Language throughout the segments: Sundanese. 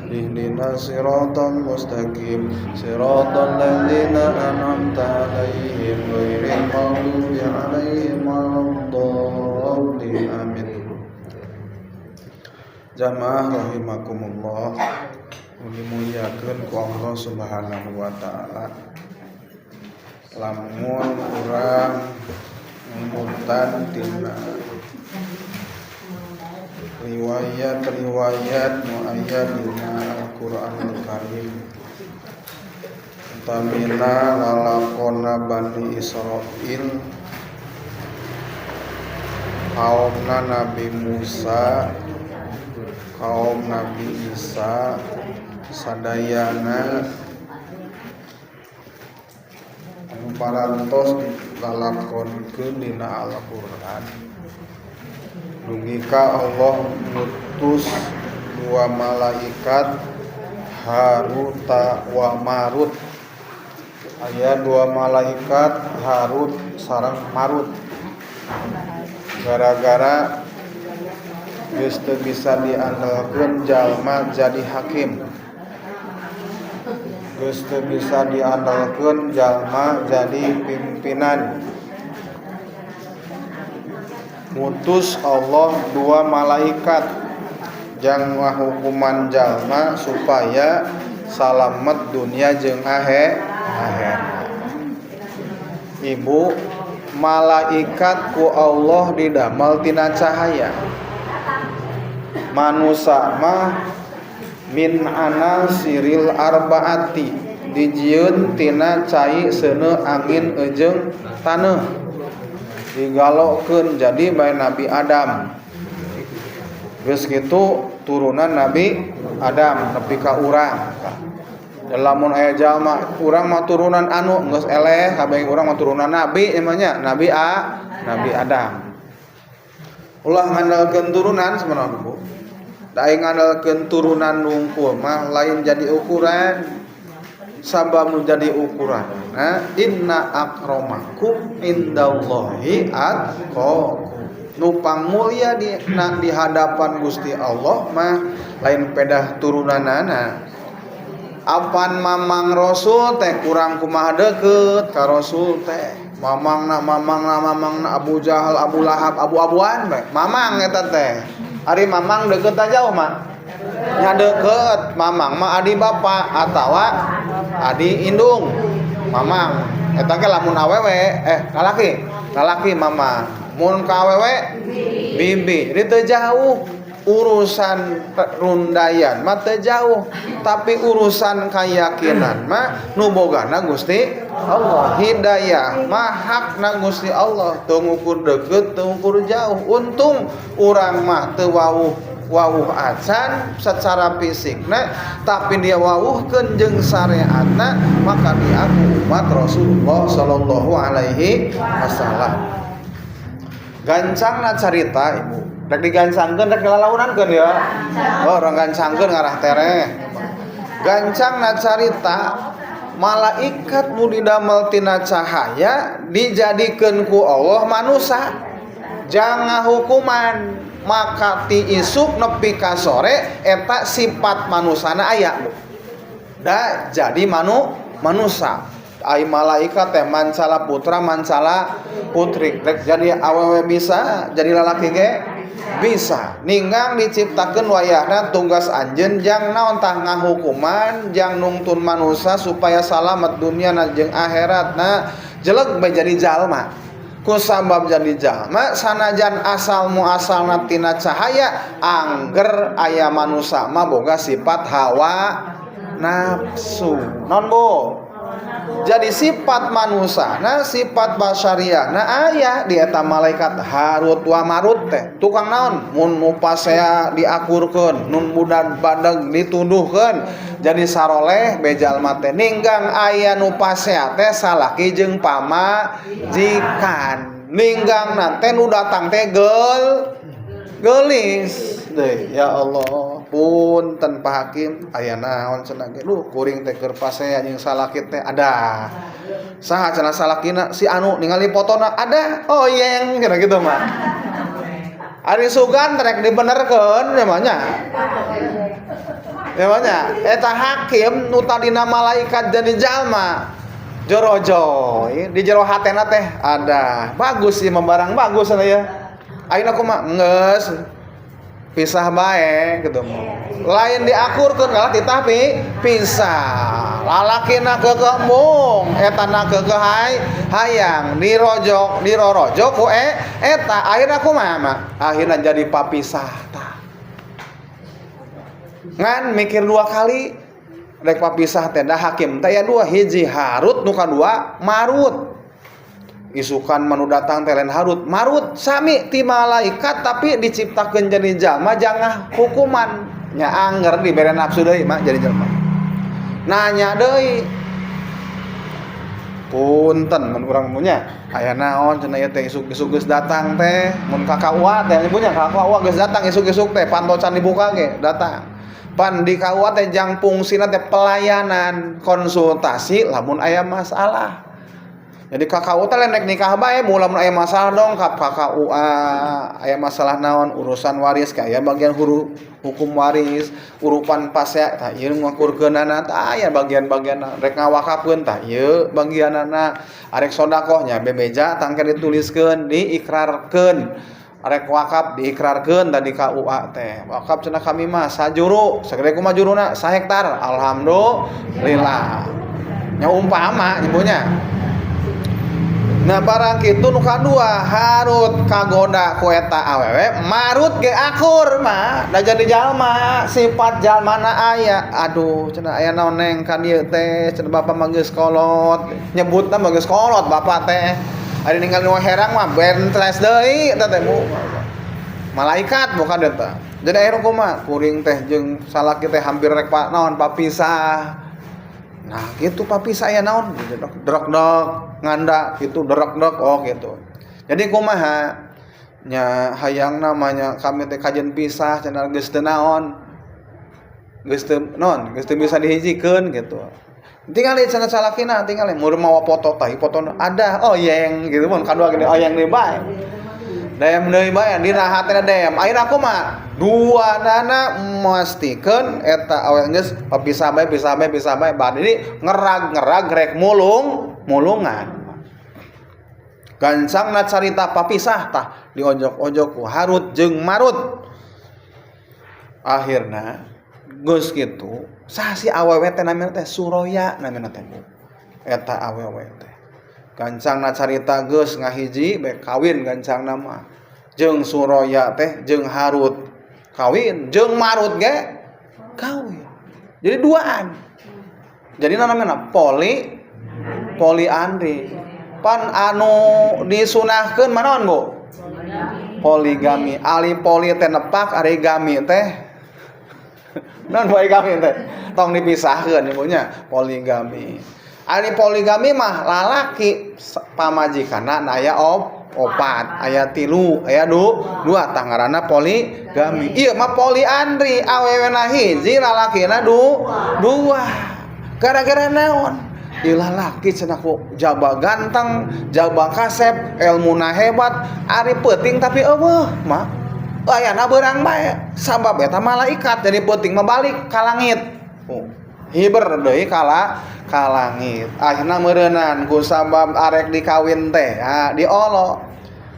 اهدنا الصراط المستقيم صراط الذين أنعمت عليهم غير المغضوب عليهم ولا الضالين آمين. Jamaah rahimakumullah, dimuliakeun ku Allah Subhanahu wa taala. Lamun urang ngemutan tina riwayat-riwayat nu aya dina Al-Qur'anul Karim, utamina lalakonna Bani Israil, kaumna Nabi Musa, kaum Nabi Isa, sadayana anu parantos dilalakonkeun dina Al-Qur'an, dugi ka Allah ngutus dua malaikat, Haruta wa Marut. Aya dua malaikat, Harut sareng Marut, gara-gara geus teu bisa diandalkeun jalma jadi hakim, geus teu bisa diandalkeun jalma jadi pimpinan, ngutus Allah dua malaikat jang ngahukuman jalma supaya salamet dunia jeung akhirat. Ibu, malaikat ku Allah didamel tina cahaya, manusa mah min anasiril arbaati, dijieun tina cai, seuneu, angin jeung taneuh, digalokeun jadi bae Nabi Adam. Geus kitu turunan Nabi Adam nepi ka urang. Lamun aya jalma, urang mah turunan anu, geus eleh kabeh, urang mah turunan Nabi namanya Nabi A, Nabi Adam. Ulah ngandalkeun turunan sebenarnya, Bu. Da ngandalkeun turunan wungkul mah lain jadi ukuran. Sabab nu jadi ukuran nah, inna akramakum indallahi atqakum. Nu pangmulia di hadapan Gusti Allah mah lain pedah turunanana. Apan mamang Rasul teh kurang kumaha deukeut ka Rasul teh, mamangna, mamangna, mamangna Abu Jahal, Abu Lahab, abu-abuan bae mamang eta teh. Ari mamang deukeut jauh mah nya deukeut. Mamang mah adi bapak atawa adi indung mamang eta ge lamun awewe, eh, lalaki, lalaki mamang, mun ka awewe bibi. Jadi teu jauh urusan rundayan mah, teu jauh, tapi urusan keyakinan mah nu bogana Gusti Allah, hidayah mah hakna Gusti Allah, teu ngukur deukeut, teu ngukur jauh. Untung urang mah teu wawuh wawuh acan secara fisikna, tapi dia wawuhkeun jeung syariatna, maka diaku umat Rasulullah sallallahu alaihi wasallam. Gancangna carita, Ibu, rek digancangkeun, rek dilalaunankeun ya? Oh, urang gancangkeun, ngarah tereh. Gancangna carita, malaikat nu didamel tina cahaya dijadikeun ku Allah manusa jangan hukuman, maka ti isuk nepi ka sore eta sifat manusana aya da, jadi manusa. Ai malaikat teh mancala putra, mancala putri, rek jadi awewe bisa, jadi lalaki ge bisa. Ninggang diciptakeun wayahna tugas anjeun jang naon tah? Ngahukuman, jang nungtun manusia supaya salamet dunia na jeung akhirat. Nah, jelek bae jadi jalma. Ku sabab jadi jalma, sanajan asal muasalna tina cahaya, angger aya manusa mah boga sifat hawa nafsu non, Bu. Jadi sifat manusia nah, sifat basyariah nah aya di eta malaikat Harut wa Marut teh. Tukang naon? Mun nu pasea diakurkeun, nun budak badag dituduhkeun, jadi saroleh bejalma teh. Ninggang aya nu pasea teh salaki jeung pamajikan, ninggang teh nu datang teh geulis deh. Ya Allah, punten, Pak Hakim, aya naon cenah ge? Duh, kuring teh keur pasea jeung salaki teh. Ada saha cenah salakina? Si anu. Ningali fotona ada, oh yeng kira gitu mah. Ari sugan rek dibenerkeun namanya. Ya banyak. Eta hakim nu tadina malaikat jadi jalma. Jorojo di jero hatena teh ada. Bagus sih membarang bagus sana ya. Ayeuna kumaha? Geus pisah bae gitu. Lain diakurkeun kalah titah pisah. Lalakina keukeuh embung, etana keukeuh hayang dirojok, dirorojok ku eta akhirna kumaha mah? Akhirna jadi papisah tah. Ngan mikir dua kali rek papisah teh, da hakim teh aya dua, hiji Harut, nu kadua Marut. Isukan manu datang teh lain Harut, Marut sami ti malaikat tapi diciptakeun jadi jalma jangah hukuman. Nya angger dibere nafsu deui mah jadi jalma. Nanya deui. Punten mun urang punya aya naon cenah ieu teh isuk-isuk geus datang teh mun ka KUA teh punya ka KUA geus datang isuk-isuk teh panto can dibuka ge datang. Pan di KUA teh jang fungsina teh pelayanan konsultasi lamun aya masalah. Jadi KKU teh lain rek nikah bae, mu lamun aya masalah dong ka KKUA, aya masalah naon urusan waris ka aya bagian huru hukum waris, urupan pasea tah ieu ngakurkeunana tah aya bagian-bagian rek ngawakafkeun tah ieu bagianana, arek sedekah nya bebeja tangke dituliskeun, diikrarkeun. Arek wakaf diikrarkeun tadi KUA teh. Wakaf cenah kami mah sajuru, sagede kumaha juruna? Sahektar. Alhamdulillah. Nya umpama nyebutnya. Nah barang kitu nu kadua Harut kagoda ku eta awewe, Marut ge akur mah da jadi jalma, sifat jalmana aya. Aduh cenah aya naon neng ka dieu teh cenah bapak mah geus kolot, nyebutna mah geus kolot bapak teh. Ari ninggal nu herang mah bentres deui eta teh mu. Malaikat bukan eta. Jadi akhirnya kumaha? Kuring teh jeung salaki teh hampir rek pak naon papisah. Nah gitu papisah aya naon? Drok-drok nganda gitu drok-drok oh gitu. Jadi kumaha? Nya hayang namanya kami teh kajen pisah cenah geus teu naon. Geus teu naon, geus teu bisa dihijikeun gitu. Tinggal cenah salakina tinggal mun mawa foto tah foto ada oh yeng gitu mun kadua gini oh yang deui bae. Dem deui bae dina hatena dem. Akhirna kumaha? Dua nana mastikeun eta awe geus pisah bae pisah bae pisah bae. Bad ini ngerag-ngerag rek mulung mulungan. Gancangna carita papisah tah diojok-ojok ku Harut jeung Marut. Akhirna geus kitu saha si awewe teh namina teh Suroya namina teh Bu. Eta awewe teh. Gancangna carita geus ngahiji bae kawin gancangna mah. Jeung Suroya teh jeung Harut kawin, jeung Marut ge kawin. Jadi duaan. Jadi namina poliandri. Pan anu disunahkeun manaon Bu? Poligami. Ali poli teh nepak, ari gami teh non poligami teh tong dipisahkeun ibunya poligami. Ari poligami mah lalaki pamajikanna aya opat, aya tilu, aya dua tah ngaranna poligami. Ieu mah poliandri, awewena hiji lalakina dua. Gara-gara naon? Ieu lalaki cenah ku jaba ganteng, jaba kasep, elmuna hebat, ari peuting tapi eueuh mah. Ayana beurang bae, sabab eta malaikat jadi peuting mah balik ka langit. Oh, hiber deui ka langit. Akhirna meureunan ku sabab arek dikawin teh, ha diolo.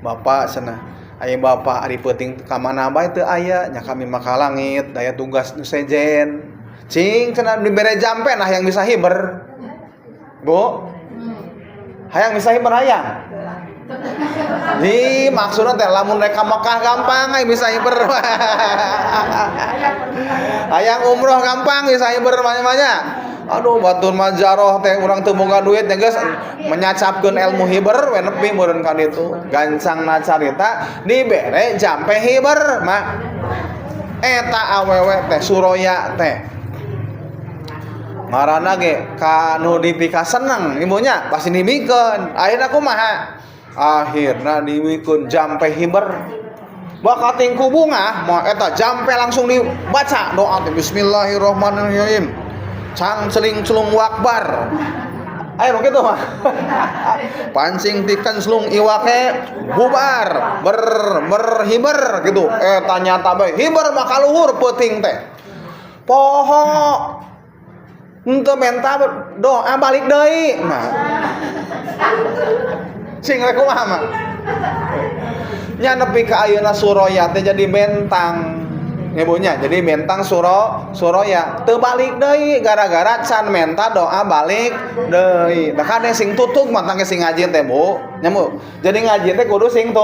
Bapak cenah, aya bapak ari peuting ka mana bae teu aya, nya kami mah ka langit, daya tugas nu sejen. Cing cenah dibere jampe nah yang bisa hiber. Bu, hayang bisa hiber hayang. Di maksudnya teh lamun rek ka Mekah gampang ai bisa hiber. Hayang umroh gampang bisa hiber banyak-banyak. Aduh batur mah jaroh teh urang teu boga duit nya geus menyacapkeun ilmu hiber we nepi meureun ka ditu. Gancangna carita dibere jampe hiber mah. Eta awewe teh Suroya teh. Ngaranna ge ka nu dipikaseneng ibunya pasti dibikeun. Akhirna kumaha? Akhirna dibikeun jampe hiber. Bakating ku bungah mah eta jampe langsung dibaca doa teh bismillahirrahmanirrahim. Cang celing celung wakbar. Ayo gitu mah. Pancing tikan celung iwake bubar berhiber gitu. Eta nyata bae hiber mah kaluhur peuting teh. Poho. Henteu menta doa balik deui. Nah. Cing rek kumaha mah? Nya nepi ka ayeuna Suroya teh jadi bentang. Ibunya jadi bentang Suroya teu balik deui gara-gara can menta doa balik deui. Nah kade sing tutug mah tangke sing ngaji teh, Bu. Nya, Bu. Jadi ngaji teh kudu sing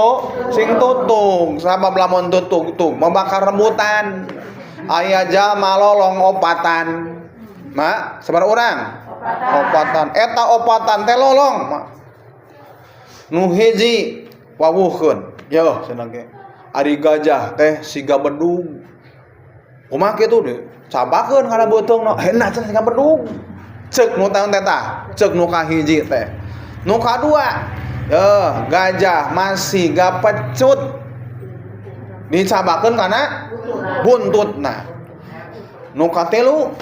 tutug. Sabab lamun tutug tug mah bakal rebutan. Aya jalma lolong opatan. Mak, sabaraha urang? Opatan. Eta opatan teh lolong, mak. Nu hiji wawuhkeun. Yo cenah ge. Ari gajah teh siga bedug. Kumaha kitu deui? Cabakeun kana beuteungna. Enak cenah siga bedug. Ceuk nu taun teh tah, ceuk nu kahiji teh. Nu kadua, yeuh gajah masih siga pecut. Dicabakeun kana buntutna. Nu katilu,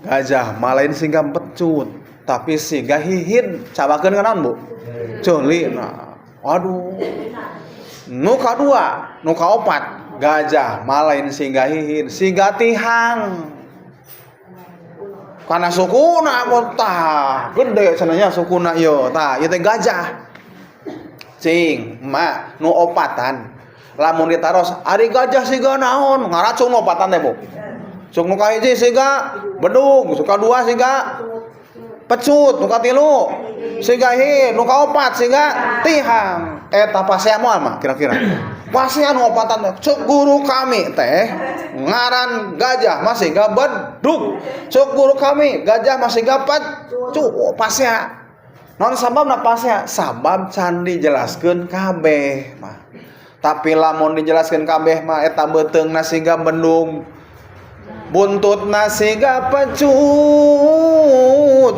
gajah mah lain siga pecut, tapi siga hihin. Cabakeun kana naon, Bu? Ceuli. Nah, waduh. Nu kadua, nu kaopat, gajah mah lain siga hihin, siga tihang. Karena sukuna tah gede cenah sukuna ieu tah ieu teh gajah. Cing, mak nu opatan. Lamun ditaros, ari gajah siga naon? Ngaracung nu opatan teh, Bu. Cuk nu kahiji siga bedug, nu kadua siga pecut, nu katilu siga hihin, nu kaopat siga tihang. Eta pasea moal mah kira-kira? Pasea nu opatan teh. Cuk guru kami teh ngaran gajah mah siga bedug. Cuk guru kami gajah mah siga pecut. Oh, pasea. Non sababna pasea? Sabab can dijelaskeun kabeh mah. Tapi lamun dijelaskeun kabeh mah eta beuteungna siga bendung, buntutna siga pecut,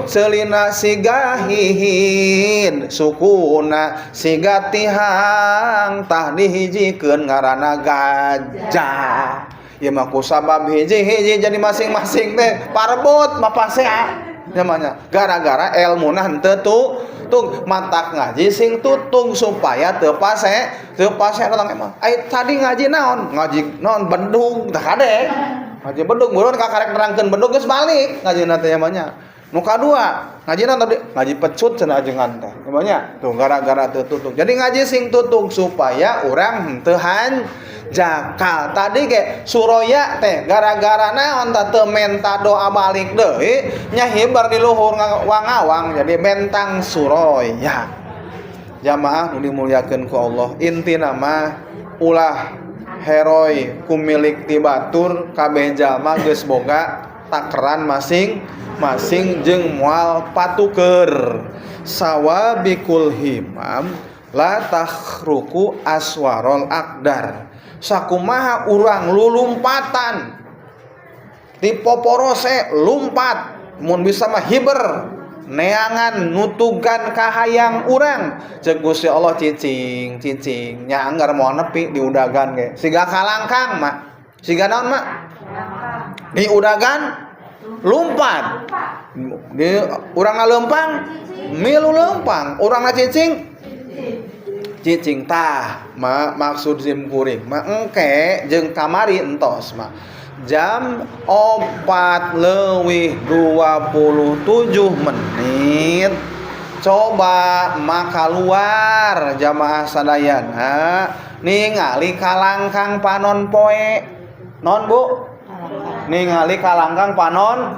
ceulina siga hihin, sukuna siga tihang, tah dihijikeun ngaranna gajah. Ieu mah ku sabab hiji-hiji jadi masing-masing teh parebut mah pasea namanya gara-gara elmuna henteu tutung. Matak ngaji sing tutung supaya teu pase, teu pase datang emang. Ai tadi ngaji naon? Ngaji naon? Bendung. Tah kade ngaji bendung, buruan kakarek nerangkeun bendung geus balik ngajina teh namanya. Nu kadua ngaji naon tadi? Ngaji pecut cenah ajengan teh namanya. Tuh gara-gara teu tutung. Jadi ngaji sing tutung supaya urang henteu hanjakal. Tadi ge Suroya teh gara-gara naon tah? Teu menta doa balik deui, nya hibar di luhur wangawang jadi bentang Suroya. Jamaah nu dimuliakeun ku Allah, intina mah ulah heroi ku milik ti batur. Kabeh jalma geus boga takeran masing-masing jeung moal patuker. Sawabikul himam la takhruku aswarol akdar. Sakumaha urang lulumpatan di poporose lumpat, mun bisa mah hiber neangan nutugan kahayang urang, cek Gusti Allah cicing cicing nya anggar moal nepi di udagan ge siga kalangkang mah. Siga naon mah? Di udagan lumpat, di urang ngaleumpang milu leumpang, urang cicing cicing. Tah ma maksud sim kuring ma engke jeung kamari entos ma jam 4 leuwih 27 menit coba maka keluar jamaah sadayana ningali kalangkang panon poe. Non, Bu, ningali kalangkang panon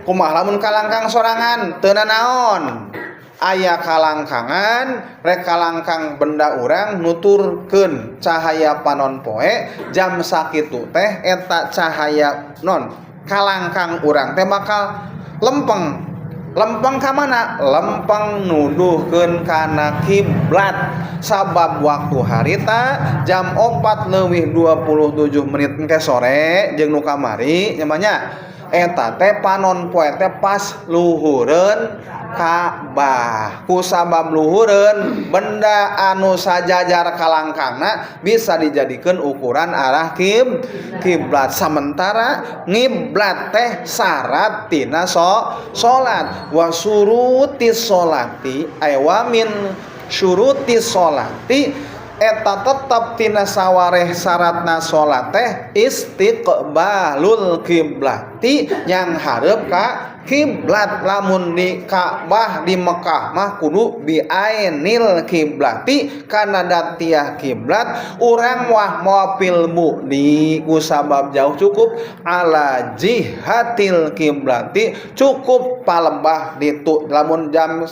kumaha? Lamun kalangkang sorangan teu nanaon, aya kalangkangan rek kalangkang benda urang nuturkeun cahaya panon poe jam sakitu teh, eta cahaya non kalangkang urang teh bakal lempeng. Lempeng ka mana? Lempeng nuduhkeun kana kiblat. Sabab waktu harita jam 4 leuwih 27 menit engke sore jeung nu kamari namanya eta teh panon poe teh pas luhureun Ka'bah. Ku sabab luhureun, benda anu sajajar kalangkangna bisa dijadikan ukuran arah kiblat. Sementara ngiblat teh syarat tina salat. Wa suruti sholati ay wa min syuruti sholati. Eta tetep tina sawareh syaratna salat teh istiqbalul kiblati, yang hareup ka kiblat. Lamun di Ka'bah di Mekah mah kudu bi ainil kiblati, kana datiah kiblat. Urang wah mobil di ku sabab jauh, cukup ala jihatil kiblati, cukup palembah ditu. Lamun jam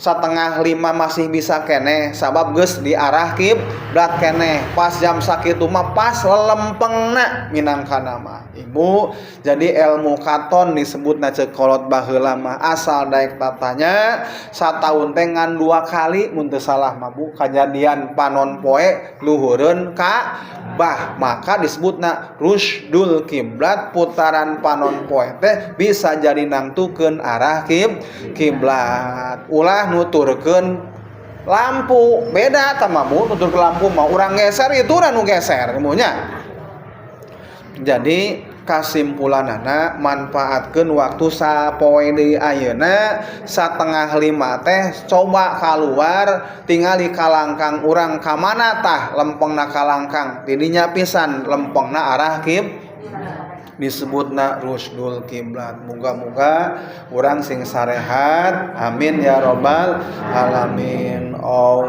4.30 masih bisa keneh, sabab geus di arah kiblat keneh. Pas jam sakitu mah pas lelempengna minangka mah, Ibu. Jadi ilmu katon disebutna ceuk kolot baheula mah, asal daek tatanya. Sataun teh ngan dua kali mun teu salah mah, Bu, kajadian panon poe luhureun Ka'bah, maka disebutna rusydul kiblat. Putaran panon poe teh bisa jadi nangtukeun arah kiblat. Ulah nuturkeun lampu, beda tah, Bu. Nuturkeun lampu mah urang geser itu, urang nu geser ilmunya. Jadi kasimpulanana, manfaatkeun waktu sapoe deui ayeuna 4.30 teh coba keluar, tingali kalangkang urang ka mana tah lempengna kalangkang. Tidinya pisan lempengna arah disebutna rusydul kiblat. Muga-muga urang sing sarehat, amin ya robbal alamin. Oh.